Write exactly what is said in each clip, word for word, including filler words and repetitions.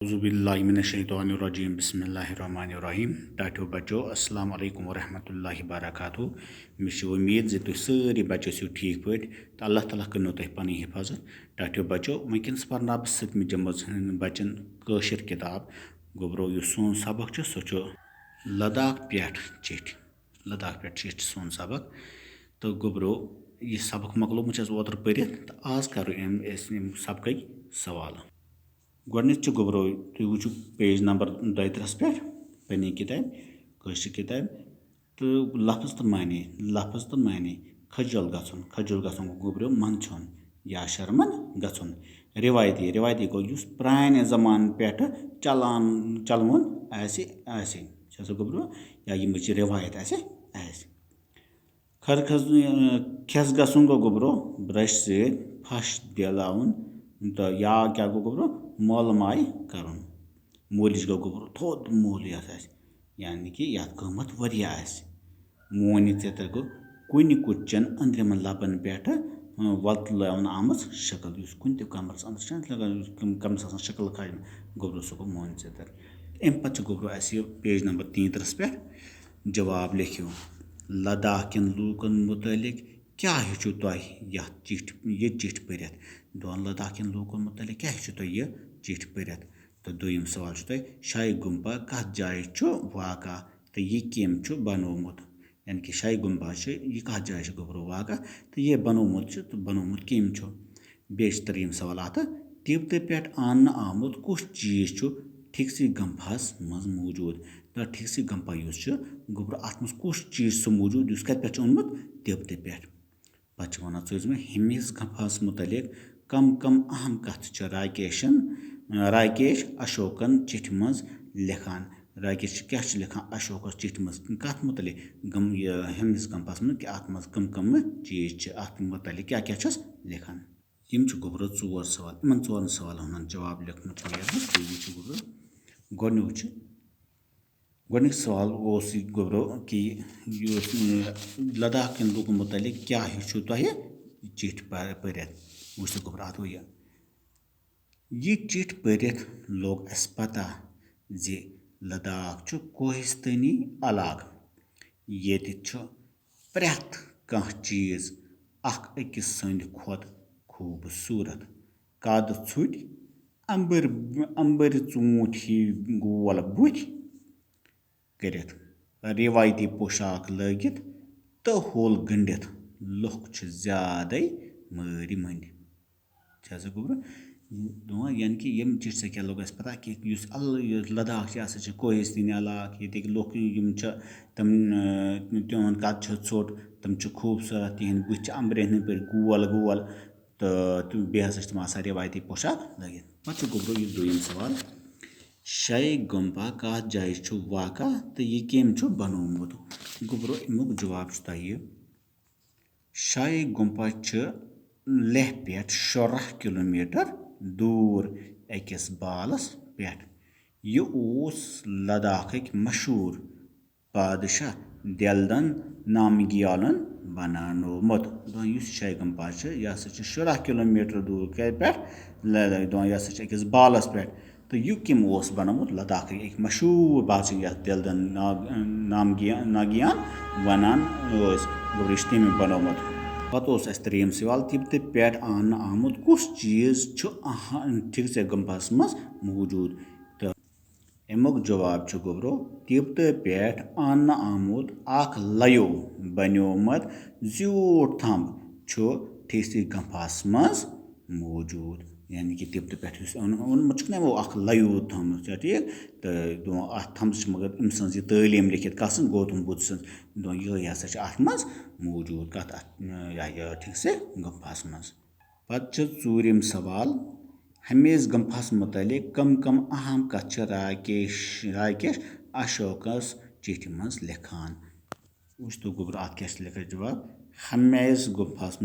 اعوذ باللہ من الشیطان الرجیم، بسم اللہ الرحمن الرحیم۔ ٹاٹھیو بچو، السلام علیکم ورحمۃ اللہ وبرکاتہ۔ مےٚ چھِ وۄمید زِ تُہۍ سٲری بچہٕ ٲسِو ٹھیٖک پٲٹھۍ تہٕ اللہ تعالیٰ کٔرِنو تۄہہِ پنٕنۍ حفاظت۔ ٹاٹھیو بچو، وٕنکیٚنَس پرناو بہٕ سٔتمہِ جمٲژ ہٕنٛدٮ۪ن بچن کٲشِر کِتاب۔ گوٚبرو، یُس سون سبق چھُ، سُہ چھُ لداخ پٮ۪ٹھ چِٹھۍ۔ لداخ پٮ۪ٹھ چِٹھۍ چھُ سون سبق۔ تہٕ گوٚبرو، یہِ سبق مۄکلومُت چھُ اَسہِ اوترٕ پٔرِتھ، تہٕ آز کرو اَمہِ، أسۍ اَمہِ سبقٕکۍ سوال۔ گۄڈٕنیُک چھُ گوٚبرو، تُہۍ وٕچھِو page number دۄیہِ ترٕٛہَس پٮ۪ٹھ پننہِ کِتابہِ، کٲشرِ کِتابہِ، تہٕ لفظ تہٕ معنی، لفظ تہٕ معنی۔ خجل گژھُن، خجل گژھُن گوٚو گوٚبرو منٛدچھُن یا شرمن گژھُن۔ رِوایتی، رِوایتی گوٚو یُس پرٛانہِ زمانہٕ پٮ۪ٹھٕ چلان، چلوُن آسہِ، آسہِ۔ چھا سا گوٚبرو؟ یا یِم چھِ رِوایت آسہِ، آسہِ۔ خر کھس-، کھٮ۪س گژھُن گوٚو گوٚبرو برٛشہِ سۭتۍ پھش دیلاوُن، تہٕ یا کیٛاہ گوٚو گوٚبرو؟ مٲلہٕ ماے کرُن۔ مٲلِش گوٚو گوٚبرو تھوٚد مول یَتھ آسہِ، یعنی کہِ یَتھ قۭمَتھ واریاہ آسہِ۔ مونہِ ژیتر گوٚو کُنہِ کُٹھۍ چٮ۪ن أنٛدرِمٮ۪ن لبن پٮ۪ٹھٕ، اۭں، وۄتلاونہٕ آمٕژ شکل، یُس کُنہِ تہِ کمرس أنٛدرٕ چھِ لگان، یُس کم-، کمرس آسان شکل کھالٕنۍ، گوٚبرو سُہ گوٚو مونہِ ژیتر۔ اَمہِ پتہٕ چھُ گوٚبرو اَسہِ یہِ page number تیٚیہِ ترٕٛہَس پٮ۪ٹھ جواب لیکھِو۔ لداخ کٮ۪ن لوٗکن مُتعلق کیٛاہ ہیٚچھِو تۄہہِ یَتھ چِٹھۍ، یہِ چِٹھۍ پٔرِتھ؟ دۄن لداخ کٮ۪ن لوٗکن مُتعلق کیٛاہ ہیٚچھِو تۄہہِ یہِ چِٹھۍ پٔرِتھ؟ تہٕ دوٚیِم سوال چھُ تۄہہِ، شاہی گُمپا کَتھ جایہِ چھُ واقع تہٕ یہِ کٔمۍ چھُ بنوومُت؟ یعنی کہِ شاہی گُمپا چھُ، یہِ کَتھ جایہِ چھُ گوٚبرو واقع تہٕ یہِ بنوومُت چھُ، تہٕ بنوومُت کٔمۍ چھُ؟ بیٚیہِ چھِ ترٛیٚیِم سوال اَتھ، تِبتہٕ پٮ۪ٹھ آننہٕ آمُت کُس چیٖز چھُ ٹھیٖکسٕے گمپھاہَس منٛز موٗجوٗد؟ تہٕ ٹھیٖکسٕے گمپھا یُس چھُ گوٚبرو، اَتھ منٛز کُس چیٖز چھُ سُہ موٗجوٗد یُس کَتہِ پٮ۪ٹھ چھُ اوٚنمُت؟ تِبتہٕ پٮ۪ٹھ۔ پتہٕ چھِ وَنان ژوٗرِمہِ، ہیٚمِس گمپھاہَس مُتعلِق کم کم اہم کَتھٕ چھِ راکیشن، راکیش اشوکن چِٹھِ منٛز لیکھان؟ راکیش چھِ کیٛاہ چھِ لیکھان اشوکس چِٹھِ منٛز؟ کَتھ مُتعلِق؟ گم-، یہِ ہیٚمِس گمپھاہَس منٛز کہِ اَتھ منٛز کم کم چیٖز چھِ، اَتھ مُتعلِق کیٛاہ کیٛاہ چھَس لیکھان؟ یِم چھِ گوٚبرو ژور سوال۔ یِمن ژورن سوالن ہُنٛد جواب لیکھنُک چھُ نیران۔ تُہۍ وٕچھِو گوٚبرو، گۄڈٕنیُک چھُ، گۄڈٕنیُک سوال اوس یہِ گوٚبرو کہِ یہِ اوس، اۭں، لداخ کٮ۪ن لوٗکن مُتعلق کیٛاہ ہیٚچھِو تۄہہِ چِٹھۍ پہ-، پٔرِتھ؟ وٕچھِو گوٚبرو، اَتھ گوٚو یہِ۔ یہِ چِٹھۍ پٔرِتھ لوٚگ اَسہِ پتہ زِ لداخ چھُ کوہِستٲنی علاقہٕ، ییٚتہِ چھُ پرٛٮ۪تھ کانٛہہ چیٖز اکھ أکِس سٕنٛدِ کھۄتہٕ خوٗبصوٗرت۔ قد ژھُٹۍ، امبٕرۍ، امبٕرۍ ژوٗنٛٹھۍ ہی گول بُتھۍ کٔرِتھ، رِوایتی پوشاک لٲگِتھ تہٕ ہوٚل گٔنٛڈِتھ، لُکھ چھِ زیادَے مٲرۍ مٔنٛدۍ۔ چھا سا گوٚبرو؟ دَپان، یعنی کہِ یِم چِٹھۍ سۭتۍ کیٛاہ لوٚگ اَسہِ پَتہ کہِ یُس ال-، یُس لداخ چھِ، یہِ ہسا چھِ کوہِستٲنی علاقہٕ، ییٚتِکۍ لُکھ یِم چھِ، تِم، اۭں، تِہُنٛد قد چھُ ژھوٚٹ، تِم چھِ خوٗبصوٗرت، تِہِنٛدۍ بُتھۍ چھِ اَمبرٮ۪ن ہٕنٛدۍ پٲٹھۍ گول گول، تہٕ، تہٕ بیٚیہِ ہسا چھِ تِم آسان رِوایتی پوشاک لٲگِتھ۔ پَتہٕ چھُ گوٚبرو یہِ دوٚیِم سوال، شاہی گُمپا کَتھ جایہِ چھُ واقع تہٕ یہِ کٔمۍ چھُ بنوومُت؟ گوٚبرو، اَمیُک جواب چھُ تۄہہِ، شاہی گُمپا چھِ لیہہ پٮ۪ٹھ شُراہ کلوٗمیٹر دوٗر أکِس بالَس پٮ۪ٹھ۔ یہِ اوس لداخٕکۍ مشہوٗر بادشاہ دیلدن نامگیالن بناونومُت۔ دپان یُس شاہی گمپا چھُ، یہِ ہسا چھُ شُراہ کلوٗمیٹر دوٗر کَتہِ پٮ۪ٹھ؟ لداخ۔ دپان یہِ ہسا چھُ أکِس بالَس پٮ۪ٹھ۔ تہٕ یہِ کٔمۍ اوس بنوومُت؟ لداخٕکۍ أکۍ مشہوٗر بادشاہ یَتھ دیلدن ناگ-، نامگیا-، ناگیان وَنان ٲسۍ، گوٚبرِش تٔمۍ بنوومُت۔ پتہٕ اوس اَسہِ ترٛیٚیِم سوال، تِبتہٕ پٮ۪ٹھ آننہٕ آمُت کُس چیٖز چھُ اہم ٹھیٖک ژےٚ گمپاہَس منٛز موٗجوٗد؟ تہٕ اَمیُک جواب چھُ گوٚبرو، تِبتہٕ پٮ۪ٹھ اننہٕ آمُت اکھ لَیو بنیومُت زیوٗٹھ تھمب چھُ ٹھیٖکسٕے گمپاہَس منٛز موٗجوٗد۔ یعنی کہِ تِبتہٕ پٮ۪ٹھ یُس اوٚن-، اوٚنمُت چھُکھ نہ یِمو اکھ لَیو تھمب، چھا ٹھیٖک؟ تہٕ دِوان اَتھ تھمبَس چھِ مگر أمۍ سٕنٛز یہِ تعلیٖم لیکھِتھ، کَس سٕنٛز؟ گوتم بُدھ سٕنٛز۔ دِوان یِہوٚے ہسا چھِ اَتھ منٛز موٗجوٗد، کَتھ اَتھ، یہِ ہا یہِ ٹھیٖکسٕے گمپاہَس منٛز۔ پتہٕ چھُ ژوٗرِم سوال، ہمیش گمپھاہَس مُتعلِق کم کم اہم کتھٕ چھِ راکیش، راکیش اشوکس چِٹھِ منٛز لیکھان؟ وٕچھ تو گوٚبرو، اَتھ کیٛاہ چھِ لیکھان جواب؟ ہمیش گمپھاہَس،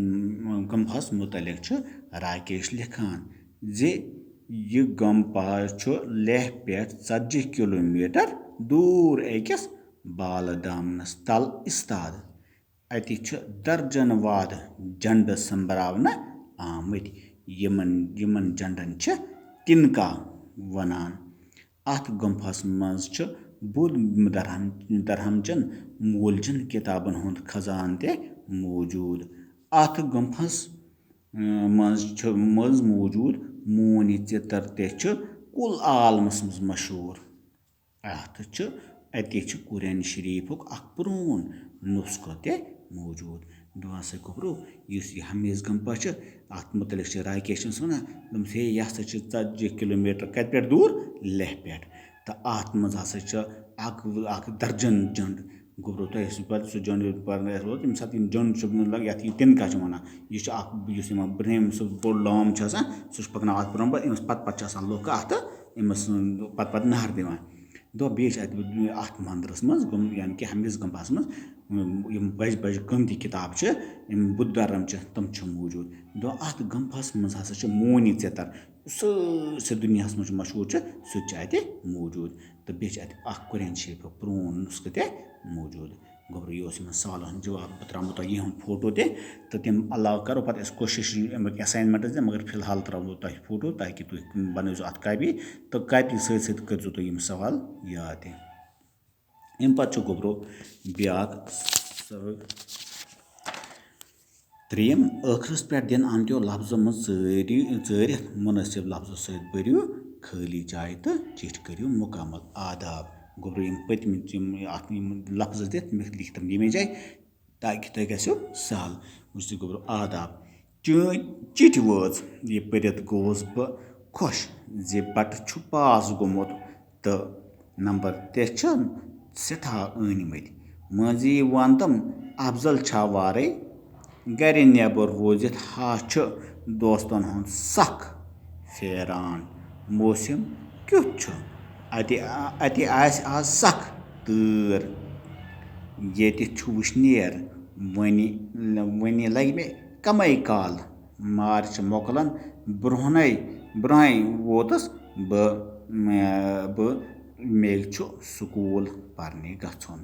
گمپھاہَس مُتعلِق چھُ راکیش لیکھان زِ یہِ گمپا چھُ لیہہ پٮ۪ٹھ ژتجی کلوٗمیٹر دوٗر أکِس بالہٕ دامنس تل استاد۔ اَتہِ چھِ درجن واد جنڈٕ سوٚمبراونہٕ آمٕتۍ۔ یِمن، یِمن جنڈن چھِ تِنکا وَنان۔ اَتھ گُمپھس منٛز چھُ بُدھ درہم درہمچن مولجن کِتابن ہُنٛد خزانہٕ تہِ موجود۔ اَتھ گُمپھس منٛز چھُ منٛز موجود مونہِ ژِتر تہِ چھُ کُل عالمس منٛز مشہوٗر۔ اَتھ چھُ اَتہِ چھُ قرآن شریفُک اکھ پرون نسخہٕ تہِ موجود۔ دُعا سا گوٚبرو، یُس یہِ ہمیش گمپا چھُ، اَتھ مُتعلِق چھِ راکیشَس وَنان، دوٚپمَس، ہے، یہِ ہسا چھُ ژتجی کلوٗمیٹر کَتہِ پٮ۪ٹھ دوٗر؟ لیہہ پٮ۪ٹھ۔ تہٕ اَتھ منٛز ہسا چھُ اکھ، اکھ درجن جنڈ۔ گوٚبرو، تۄہہِ ٲسِو پَتہٕ سُہ جنڈ پَرنہٕ ٲسۍ ووت، ییٚمہِ ساتہٕ یِم جنڈ چھِ لگ-، یَتھ یہِ تِنکا چھِ وَنان، یہِ چھُ اکھ، یُس یِمن برٛہم سُہ بوٚڑ لام چھُ آسان، سُہ چھُ پَکناوان اَتھ برٛونٛہہ برٛونٛہہ، أمِس پَتہٕ پَتہٕ چھُ آسان لُکھ اَتھ تہٕ أمِس پَتہٕ پَتہٕ نہر دِوان۔ دۄہ بیٚیہِ چھِ اَتہِ اَتھ مَندرَس منٛز گوٚم-، یعنی کہِ ہمیش گمپاہَس منٛز، یِم بَجہِ بَجہِ قۭمتی کِتاب چھِ، یِم بُدھ دھرم چھِ، تِم چھِ موٗجوٗد۔ دۄہ اَتھ گمپاہَس منٛز ہسا چھِ مونہِ ژِتر، سٲرسٕے دُنیاہَس منٛز چھُ مشہوٗر چھُ، سُہ تہِ چھُ اَتہِ موٗجوٗد۔ تہٕ بیٚیہِ چھِ اَتہِ اَکھ قرآن شریٖفُک پرٛون نُسخہٕ تہِ موٗجوٗد۔ گوٚبرو، یہِ اوس یِمَن سوالَن ہُنٛد جواب۔ بہٕ ترٛاومو تۄہہِ یِہُنٛد فوٹو تہِ، تہٕ تِم علاوٕ کَرو پَتہٕ أسۍ کوٗشِش اَمیُک assignment دِنۍ، مگر فی الحال ترٛاوو تۄہہِ فوٹو، تاکہِ تُہۍ بَنٲیزیو اَتھ کاپی، تہٕ کاپی سۭتۍ سۭتۍ کٔرۍزیو تُہۍ یِم سوال یاد تہِ۔ اَمہِ پَتہٕ چھُ گوٚبرو بیٛاکھ سوال۔ ترٛیٚیِم، ٲخرس پٮ۪ٹھ دِن آمتیو لفظو منٛز ژٲرِ-، ژٲرِتھ مُنٲسِب لفظو سۭتۍ بٔرِو خٲلی جایہِ تہٕ چِٹھۍ کٔرِو مُکمل۔ آداب۔ گوٚبرو، یِم پٔتمہِ یِم اَتھ یِم لفظ دِتھ مےٚ لیکھۍ تِم ییٚمے جایہِ، تاکہِ تۄہہِ گژھیو سہل۔ وٕچھ تُہۍ گوٚبرو، آداب۔ چٲنۍ چِٹھۍ وٲژ، یہِ پٔرِتھ گوٚوُس بہٕ خۄش زِ بَٹہٕ چھُ پاس گوٚمُت۔ تہٕ نمبر تہِ چھِ سٮ۪ٹھاہ أنۍ مٕتۍ۔ مٔنٛزی وَنتم، افضل چھا وارَے؟ گرِ نٮ۪بر روٗزِتھ ہا چھُ دوستن ہُنٛد سخ پھیران۔ موسم کیُتھ چھُ؟ اَتہِ، اَتہِ آسہِ آز سخ تۭر۔ ییٚتہِ چھُ وٕشنیر۔ وۄنۍ، وۄنۍ لگہِ مےٚ کمٕے کال۔ مارچ مۄکلن برونہے، برونہے ووتس بہٕ، بہٕ، مےٚ چھُ سکوٗل پرنہِ گژھُن۔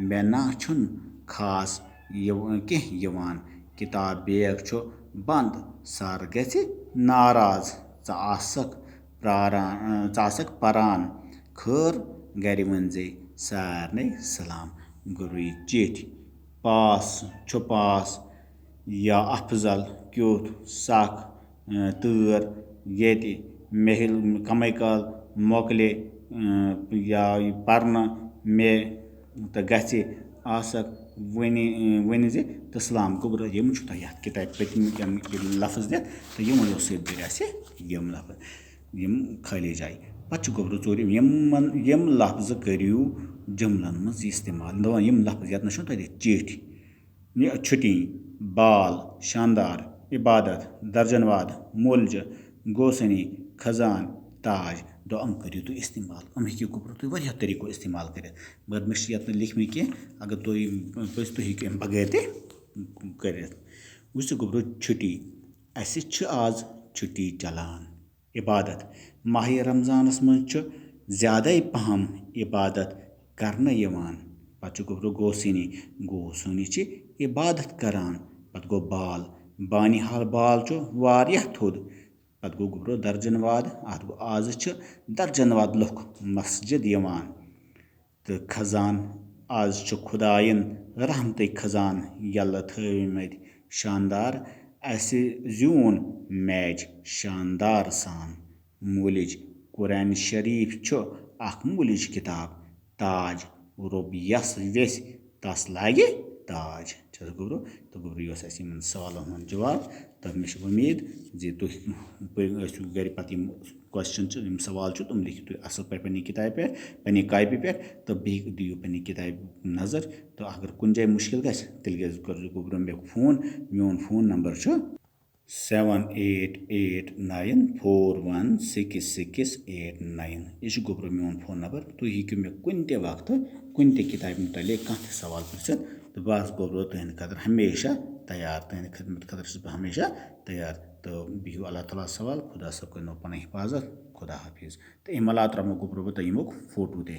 مےٚ نہ چھُنہٕ خاص یِو-، کینٛہہ یِوان۔ کِتاب بیگ چھُ بنٛد۔ سر گژھِ ناراض۔ ژٕ آسکھ پراران، ژٕ آسکھ پران۔ خٲر، گرِ ؤنۍ زِ سارنٕے سلام۔ گوٚبرو، یہِ چِٹھۍ۔ پاس چھُ پاس یا افضل کیُتھ سخ، اۭں، تۭر ییٚتہِ مےٚ کمٕے کال مۄکلہِ، اۭں، یا یہِ پرنہٕ مےٚ تہٕ گژھِ آسکھ وُنہِ، اۭں، وُنہِ زِ تہٕ سلام۔ گوٚبرو، یِم چھُ تۄہہِ یَتھ کِتابہِ پٔتمہِ یِم، یِم لفظ دِتھ تہٕ یِمو سۭتۍ بٔرۍ اَسہِ یِم لفظ، یِم خٲلی جایہِ۔ پتہٕ چھُ گوٚبرو ژوٗرِم، یِمن، یِم لفظ کٔرِو جملن منٛز استعمال۔ دَپان یِم لفظ یَتھ نہ چھُو تۄہہِ دِتھ، چِٹھۍ، یہِ چھُٹی، بال، شاندار، عبادت، درجن واد، مولجہِ، گوسنی، خزان، تاج۔ دَپان یِم کٔرِو تُہۍ استعمال۔ یِم ہیٚکِو گوٚبرو تُہۍ واریاہ طریٖقو استعمال کٔرِتھ۔ مگر مےٚ چھِ یَتھ نہٕ لیکھمٕتۍ کینٛہہ۔ اگر تُہۍ پٔژھۍ، تُہۍ ہیٚکِو اَمہِ بغٲر تہِ کٔرِتھ۔ وٕچھ ژٕ گوٚبرو، چھُٹی۔ اَسہِ چھِ آز چھُٹی چلان۔ عبادت۔ ماہِ رمضانس منٛز چھُ زیادَے پہم عبادت کرنہٕ یِوان۔ پتہٕ چھُ گوٚبرو گوسنی۔ گوسنی چھِ عبادت کران۔ پتہٕ گوٚو بال۔ بانِحال بال چھُ واریاہ تھوٚد۔ پتہٕ گوٚو گوٚبرو درجن واد۔ اتھ گوٚو آز چھِ درجن واد لُکھ مسجد یِوان۔ تہٕ خزان۔ آز چھُ خدایَن رحمتٕکۍ خزان یَلہٕ تھٲومٕتۍ۔ شاندار، اَسہِ زیوٗن میچ شاندار سان۔ مولج، قرآن شریف چھُ اکھ مولج کتاب۔ تاج، رۄب یَس ویٚژھِ تَس لاگہِ تاج۔ چھِ حظ گوٚبرو؟ تہٕ گوٚبرو، یہِ اوس اَسہِ یِمَن سوالَن ہُنٛد جواب۔ تہٕ مےٚ چھِ وۄمید زِ تُہۍ ٲسِو گَرِ پَتہٕ یِم question چھِ، یِم سوال چھِ، تِم لیکھِو تُہۍ اَصٕل پٲٹھۍ پنٛنہِ کِتابہِ پٮ۪ٹھ، پنٛنہِ کاپی پٮ۪ٹھ، تہٕ بیٚیہِ دِیِو پنٛنہِ کِتابہِ نظر۔ تہٕ اگر کُنہِ جایہِ مُشکِل گژھِ، تیٚلہِ گژھِ، کٔرۍزیو گوٚبرو مےٚ فون۔ میون فون نمبر چھُ seven eight eight nine four one six six eight nine۔ یہِ چھُ گوٚبرو میون فون نمبر۔ تُہۍ ہیٚکِو مےٚ کُنہِ تہِ وقتہٕ، کُنہِ تہِ کِتابہِ مُتعلِق کانٛہہ تہِ سوال پرٛژھِتھ۔ تہٕ بہٕ آسہٕ گوٚبرو تُہٕنٛدِ خٲطرٕ ہمیشہ تیار، تُہٕنٛدِ خدمت خٲطرٕ چھُس بہٕ ہمیشہ تیار۔ تہٕ بِہِو اللہ تعالیٰ ہَس حوال۔ خدا صٲب کٔرِنو پَنٕنۍ حِفاظت۔ خدا حافظ۔ تہٕ اَمہِ علاوٕ ترٛاومو گوٚبرو بہٕ تۄہہِ ییٚمیُک فوٹو تہِ۔